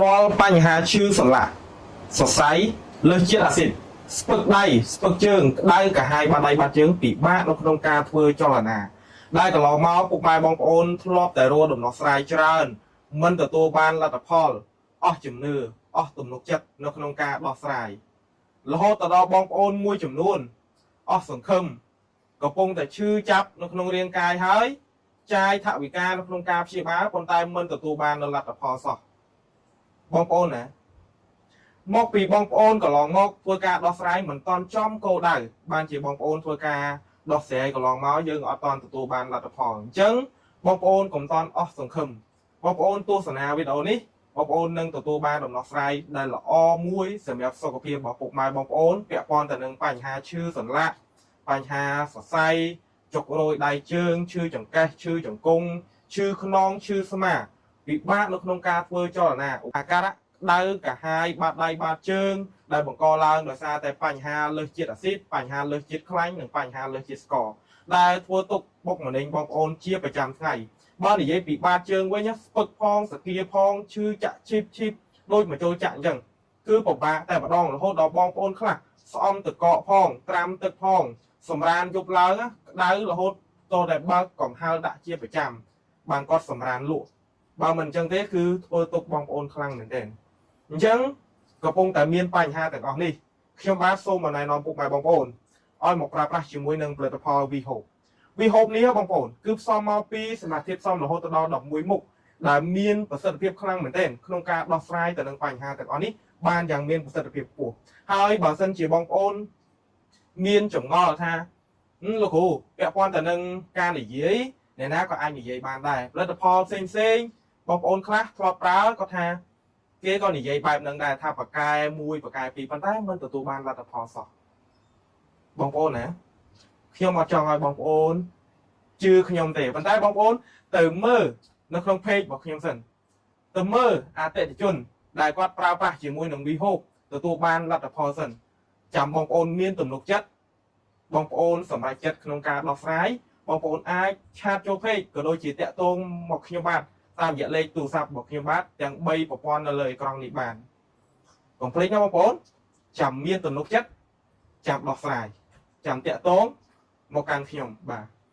រាល់បញ្ហាឈឺសន្លាក់សរសៃលើសជាតិអាស៊ីតស្ពឹកដៃស្ពឹកជើងក្តៅកាហាយបាត់ដៃបាត់ជើងពិបាកនៅក្នុងការធ្វើចលនាដែលកន្លងមកពុកម៉ែបងប្អូនធ្លាប់តែរកដំណោះស្រាយច្រើនមិនទទួលបានលទ្ធផលអស់ជំនឿអស់ទំនុកចិត្តនៅក្នុងការដោះស្រាយរហូតទៅដល់បងប្អូនមួយចំនួនអស់សង្ឃឹមកំពុងតែឈឺចាប់នៅក្នុងរាងកាយហើយចាយថវិកានៅក្នុងការព្យាបាលប៉ុន្តែមិនទទួលបាននូវលទ្ធផលសោះបងប្អូនណាមកពីបងប្អូនកន្លងមកធ្វើការដោះស្រាយមិនតាន់ចំគោលដៅបានជាបងប្អូនធ្វើការដោះស្រាយកន្លងមកយើងអត់តាន់ទទួលបានលទ្ធផលអញ្ចឹងបងប្អូនកុំតាន់អស់សង្ឃឹមបងប្អូនទស្សនាវីដេអូនេះបងប្អូននឹងទទួលបានដំណោះស្រាយដែលល្អមួយសម្រាប់សុខភាពរបស់ពុកម៉ែបងប្អូនពាក់ព័ន្ធទៅនឹងបញ្ហាឈឺសន្លាក់បញ្ហាសរសៃចុករយដៃជើងឈឺចង្កេះឈឺជង្គង់ឈឺខ្នងឈឺស្មាពិបាកនៅក្នុងការធ្វើចលនាអាការៈក្តៅកាហាយបាតដៃបាតជើងដែលបង្កឡើងដោយសារតែបញ្ហាលើសជាតិអាស៊ីតបញ្ហាលើសជាតិខ្លាញ់និងបញ្ហាលើសជាតិស្ករដែលធ្វើទុកបុកម្នេញបងប្អូនជាប្រចាំថ្ងៃបើនិយាយពីបាតជើងវិញស្ពឹកផងសគាផងឈឺចាក់ឈីបឈីបដូចមកចូលចាក់អញ្ចឹងគឺពិបាកតែម្ដងរហូតដល់បងប្អូនខ្លះស្អំទឹកកកផងត្រាំទឹកផងសម្រានយប់ឡើងក្តៅរហូតតតែបើកកង្ហាល់ដាក់ជាប្រចាំបានគាត់សម្រានលក់បើមិនអញ្ចឹងទេគឺធ្វើទុកបងប្អូនខ្លាំងមែនទែនអញ្ចឹងកំពុងតែមានបញ្ហាទាំងអស់នេះខ្ញុំបាទសូមណែនាំពុកម៉ែបងប្អូនឲ្យមកប្រើប្រាស់ជាមួយនឹងផលិតផល V-Hope V-Hope នេះបងប្អូនគឺផ្សំមកពីសមាធិផ្សំរហូតដល់11មុខដែលមានប្រសិទ្ធភាពខ្លាំងមែនទែនក្នុងការដោះស្រាយទៅនឹងបញ្ហាទាំងអស់នេះបានយ៉ាងមានប្រសិទ្ធភាពខ្ពស់ហើយបើសិនជាបងប្អូនមានចម្ងល់ថាលោកគ្រូពាក់ព័ន្ធទៅនឹងការនិយាយអ្នកណាក៏អាចនិយាយបានដែរផលិតផលផ្សេងផ្សេងបងប្អូនខ្លះធ្លាប់ប្រើគាត់ថាគេក៏និយាយបែបហ្នឹងដែរថាបកែ1បកែ2ប៉ុន្តែមិនទទួលបានលទ្ធផលសោះបងប្អូនណាខ្ញុំអត់ចង់ឲ្យបងប្អូនជឿខ្ញុំទេប៉ុន្តែបងប្អូនទៅមើលនៅក្នុង page របស់ខ្ញុំសិនទៅមើលអតិថិជនដែលគាត់ប្រើប្រាស់ជាមួយនឹង V-Hope ទទួលបានលទ្ធផលសិនចាំបងប្អូនមានទំនុកចិត្តបងប្អូនសម្រេចចិត្តក្នុងការដោះស្រាយបងប្អូនអាចឆាតចូល page ក៏ដូចជាតាក់ទងមកខ្ញុំបាទតាមរយៈលេខទូរស័ព្ទរបស់ខ្ញុំបាទទាំង3ប្រព័ន្ធនៅលើអេក្រង់នេះបានកុំភ្លេចណាបងប្អូនចាំមានទំនុកចិត្តចាំដោះស្រាយចាំតាក់ទងមកកាន់ខ្ញុំបាទ